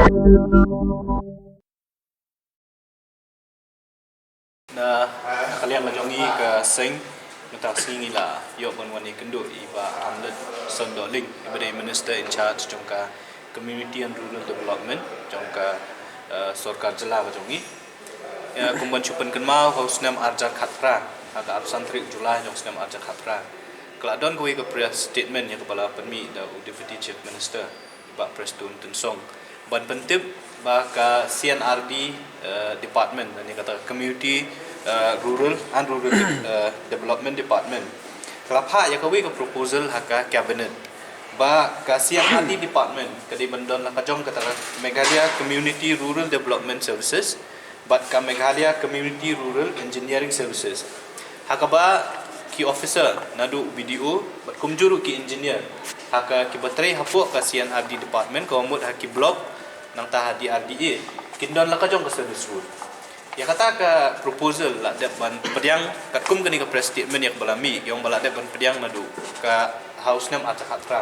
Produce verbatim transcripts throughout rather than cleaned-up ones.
Na ka liang ka jong ngi ka seng, mynta ka sngi ngi la ïoh ban wan ïakynduh i Bah Amlet Sohn Dohling, i ba dei Minister in charge jong ka Community and Rural Development jong ka, eh, sorkar jylla ka jong ngi. Ïa, kum ban shu pynkynmaw, ha u snem arhajar khatphra, ha ka arphew san tarik July jong u snem arhajar khatphra, ka la don kawei ka press statement ïa kaba la pynmih da u Deputy Chief Minister, Bah Prestone Tynsong, ban pyntip ba ka C and R D, eh, department, lane kata Community, eh, Rural and Rural, eh, Development Department, ka la phah ïa kawei ka proposal ha ka cabinet ba ka C and R D department ka dei ban don la ka jong kata ka Meghalaya Community Rural Development Services bad ka Meghalaya Community Rural Engineering Services, ha kaba ki officer naduh B D O bad kumjuh ruh ki engineer ha ka kiba trei hapoh ka C and R D department, kaba mut ha ki block nangta ha D R D A, kin don la ka jong ka service road. Ïa kata ka proposal la dep ban pdiang katkum kane ka press statement ïa kaba la mih, ïa kaba la dep ban pdiang naduh ka ha u snem arhajar khatphra.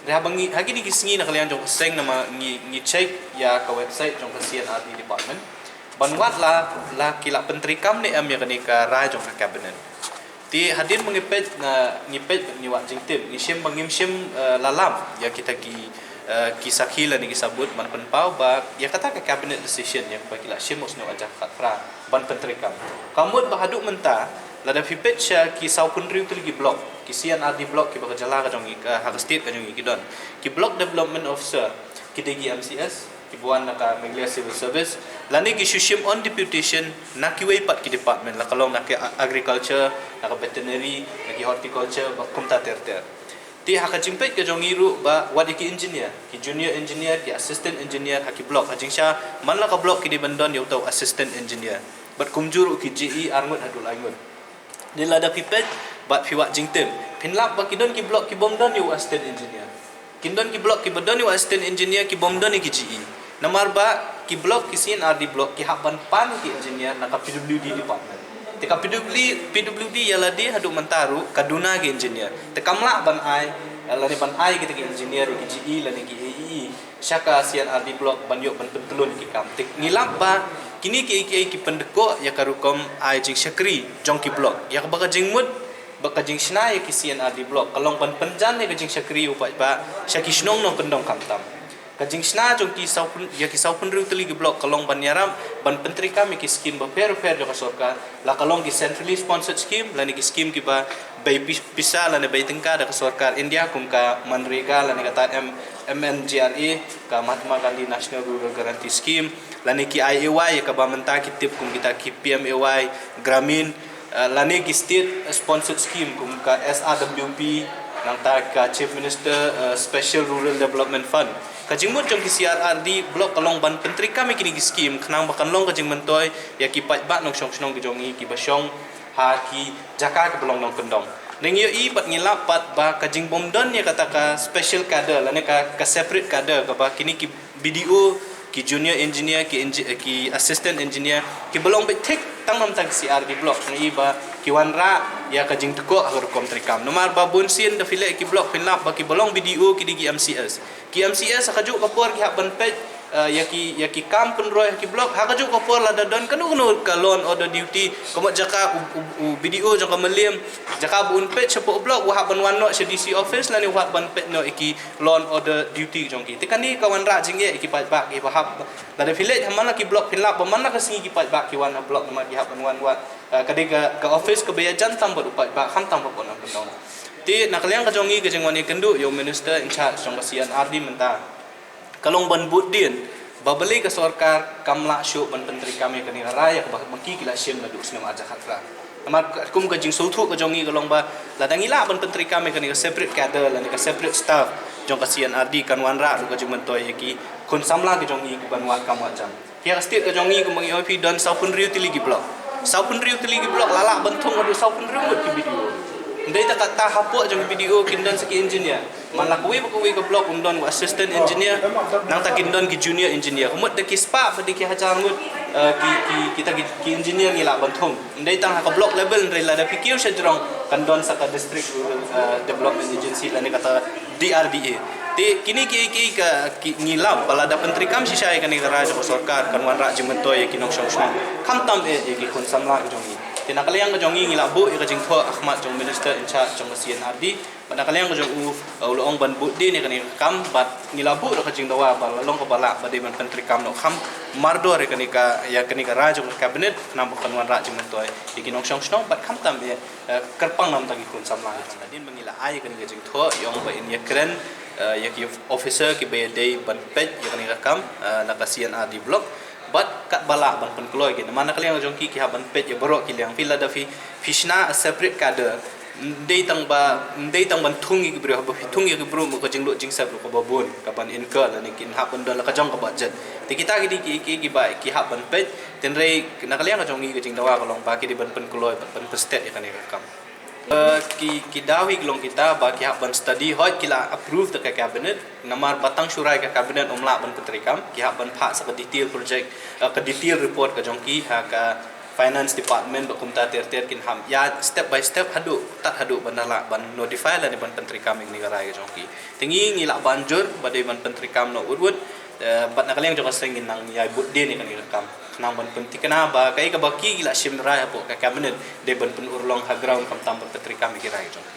Hynrei haba ngi, ha kine ki sngi na ka liang jong ka seng namar ngi, ngi check ïa ka website jong ka C and R D department ban wad la, la ki la pyntreikam ne em ïa kane ka rai jong ka cabinet. Te hadien ba ngi peit, na, ngi peit, ngi wad jingtip, ngi shim ba ngim shim, eh, lamlam ïa kita ki, eh, ki sakhi lane ki sabut ban pynpaw ba ïa kata ka cabinet decision ïa kaba ki la shim ha u snem arhajar khatphra ban pyntreikam. Ka mut ba haduh mynta, lada phi peit sha ki sawphew hynriew tylli ki block, ki C and R D block kiba ka jylla ka jong ngi, eh, ha ka state ka jong ngi ki don, ki block development officer ki dei ki M C S, kiba wan na ka Meghalaya Civil Service, lane ki shu shim on deputation na kiwei pat ki department, la ka long na ki a-, agriculture, na ka veterinary, na ki horticulture, bad kumta ter ter. Te ha ka jingpeit ka jong ngi ruh ba wat ïa ki engineer, ki junior engineer, ki assistant engineer ha ki block, ha jingshisha man la ka block ki dei ban don ïa uta u assistant engineer, bad kumjuh ruh ki J E ar ngut haduh lai ngut. Te lada phi peit bad phi wad jingtip, phin lap ba ki don ki block ki bym don ïa u assistant engineer. Kin don ki block kiba don ïa u assistant engineer, ki bym don ïa ki J E. Namar ba ki block, ki C and R D block, ki hap ban pan ki engineer na ka P W D department. Te ka P W D, P W D ïa lade haduh mynta ruh ka duna ki engineer. Te kam lah ban ai, lane ban ai kita ki engineer ïa ki J E lane ki A E E sha ka C and R D block ban ïoh ban pyntlun ki kam. Te ngi lap ba kine ki, ki, ki pyndkoh ïa ka rukom ai jingshakri jong ki block. Ïa kaba ka jingmut bad ka jingshna ïa ki C and R D block ka long ban pynjan ïa ka jingshakri u paidbah sha ki shnong nongkyndong khamtam. Ka jingshna jong ki sawphew, ïa ki sawphew hynriew tylli ki block ka long ban ïarap ban pyntreikam ïa ki skim bapher bapher jong ka sorkar, la ka long ki centrally sponsored scheme lane ki skim kiba bei pi-, pisa lane bei tyngka da ka sorkar India, kum ka MGNREGA lane kata M-, M N G R A, ka Mahatma Gandhi National Rural Guarantee Scheme, lane ki I A Y ïa kaba mynta ki tip kum kita ki P M A Y Gramin, eh, lane ki state sponsored scheme kum ka S R W P, nangta ka Chief Minister, eh, Special Rural Development Fund. Ka jingmut jong ki C R R D block ka long ban pyntreikam ïa kine ki skim khnang ba kan long ka jingmyntoi ïa ki paidbah nongshong shnong ki jong ngi kiba shong ha ki jaka kiba long nongkyndong. Ngi ïohi bad ngi lap pat ba ka jingbym don ïa kata ka special cadre lane ka, ka separate cadre kaba kine ki B D O, ki junior engineer, ki engi-, ki assistant engineer, kiba long beit thik tang namar tang C R D block, ngi ïohi ba ki wanrah ïa ka jingtkoh ha ka rukom treikam. Namar ba bunsien da phi leh ki block phin lap ba kiba long B D O ki dei ki M C S. Ki M C S ha kajuh ka por ki hap ban peit, eh, ïa ki, ïa ki kam pynroi ha ki block, ha kajuh ka por lada don kano kano ka law and order duty, ka mut jaka u, u, u B D O jong ka Mylliem, jaka ba un peit shapoh block, u hap ban wan noh sha D C office lane u hap ban peit noh ïa ki law and order duty jong ki. Te kane ka wanrah jingeh ïa ki paidbah kiba hap. Lada phi leit ha man la ki block phin lap ba man la ka sngi ki paidbah ki wan ha block namar ki hap ban wan wad, eh, ka dei ka, ka office kaba ïajan tam bad u paidbah khamtam bad u nongkyndong. Te na ka liang ka jong ngi ka jingwan ïakynduh ïa u minister in charge jong ka C and R D mynta ka long ban bud dien ba balei ka sorkar kam lah shuh ban pyntreikam ïa kane ka rai ïa kaba ma ki ki la shim naduh u snem arhajar khatphra. Namar ka, kum ka jingsngewthuh ka jong ngi ka long ba lada ngi lah ban pyntreikam ïa kane ka separate cadre lane ka separate staff jong ka C and R D kan wanrah ruh ka jingmyntoi ïa ki khun samla ki jong ngi ki ban wad kam wad jam. Ïa ka state ka jong ngi kumba ngi ong phi don sawphew hynriew tylli ki block. Sawphew hynriew tylli ki block la lah ban thung haduh sawphew hynriew ngut ki B D O. Ym dei tang kata hapoh jong ki B D O kin don sa ki engineer. Man la kawei pa kawei ka block un don u assistant engineer, nangta kin don ki junior engineer. Ka mut da ki spah bad da ki hajar ngut, eh, ki, ki, kita ki, ki engineer ngi lah ban thung. Ym dei tang ha ka block level, hynrei lada phi kiew sha jrong kan don sa ka District Rural, eh, Development Agency lane kata D R D A. Te kine ki, ki, ka, ki ngi lap ba lada pyntreikam shisha ïa kane ka rai jong ka sorkar kan wanrah jingmyntoi ïa ki nongshong shnong, khamtam eh ïa ki khun samla ka jong ngi. Te na ka liang ka jong ngi ngi la buh ïa ka jingthoh ha khmat jong u minister in charge jong ka C and RD. Bad na ka liang ka jong u, uh, u la ong ban bud dien ïa kane ka kam, bad ngi la buh da ka jingdawa ba la long kaba lah ba dei ban pyntreikam noh kham mardor ïa kane ka, ïa kane ka rai jong ka cabinet, khnang ba kan wanrah jingmyntoi ïa ki nongshong shnong, bad khamtam eh, uh, kyrpang namar ki khun samla. Hadien ba ngi la ai ïa kane ka jingthoh, ïa ong ba in ïakren, uh, ïa ki officer kiba ïadei ban peit ïa kane ka kam, uh, na ka C and RD block. Bad katba lah ban pynkloi ki, namar na ka liang jong ki ki hap ban peit ïa baroh ki liang. Phi lada phi, phi shna a separate cadre, ym dei tang ba, ym dei tang ban thung ïa ki briew, haba phi thung ïa ki briew mo ka jinglut jingsep ruh kaba bun, kaban incur lane kin hap ban don la ka jong ka budget. Te kita ki dei ki, ki, kiba ki hap ban peit, hynrei na ka liang ka jong ngi ka jingdawa ka long ba ki dei ban pynkloi, ban pynstet ïa kane ka kam. Uh, ki, ki daw hi ki long kita ba ki hap ban study, hooid ki la approve da ka cabinet, namar ba tang shu rai ka cabinet ym lah ban pyntreikam, ki hap ban phah sa ka detail project, uh, ka detail report ka jong ki ha ka finance department, bad kumta ter ter kin hap ïa step by step haduh, tad haduh ban da lah ban notify lane ban pyntreikam ïa kane ka rai ka jong ki. Te ngi ngi lah ban jur ba dei ban pyntreikam noh wut wut, eh, bad na ka liang jong ka seng ngin nang ïai bud dien ïa kane ka kam, khnang ban pynthikna ba kaei kaba ki la shim rai hapoh ka cabinet dei ban pynurlong ha ground, khamtam ban pyntreikam ïa ki rai jong ki.